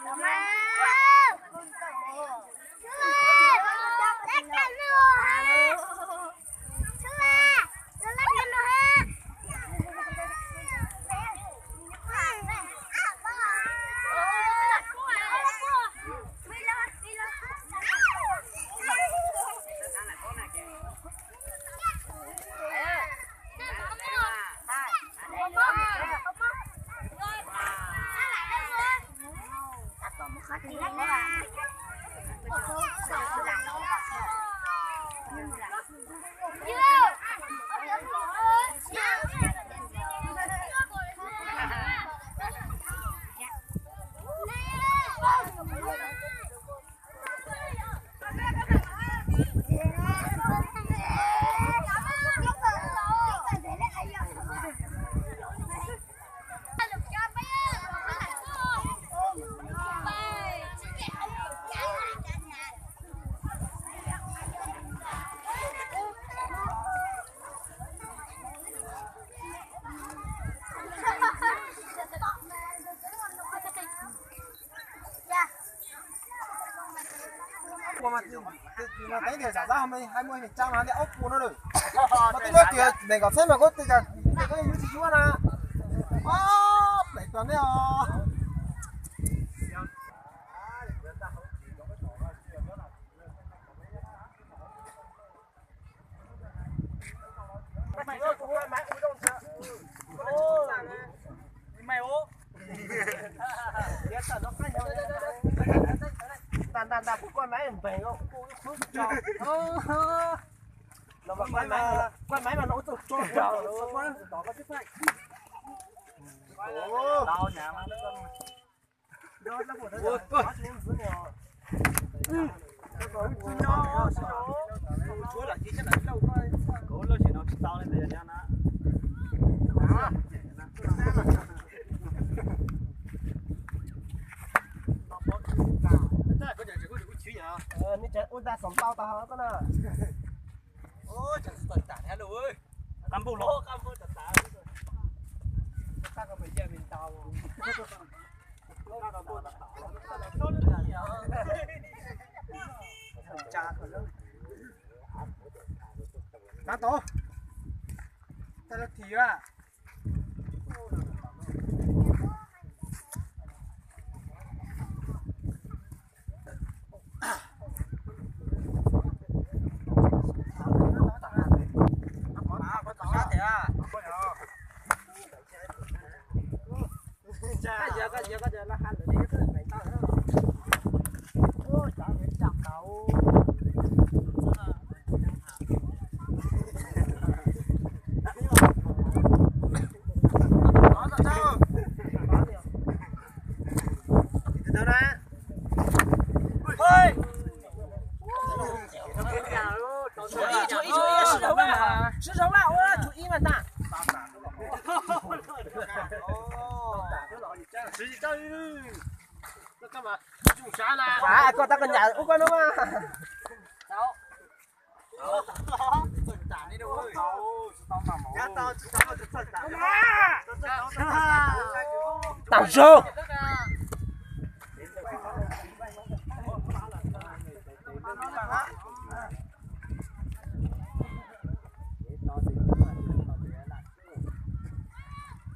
Ua mas, mas teeb tias zam dab hais muaj neeg tsa mas li ob puas no lawm. Mas twb lub kiag nees nkaum txheeb mas kuv twb cas koj yuav tsis yuav na. Ob plev tos nej os. Ntag ntag ntag, kuv koj maiv npeeg, koj maiv mas no ua txuj tso. Nej tseem ua ntej xaum ntau tau koj na. Qab npauj los qab npauj tas tas. Tab tom, tag lawv thim a. Sib zoov lawm, ua tshuav ib mas ntag. Koj tab koj nyam ua koj no mas. Tam zoo.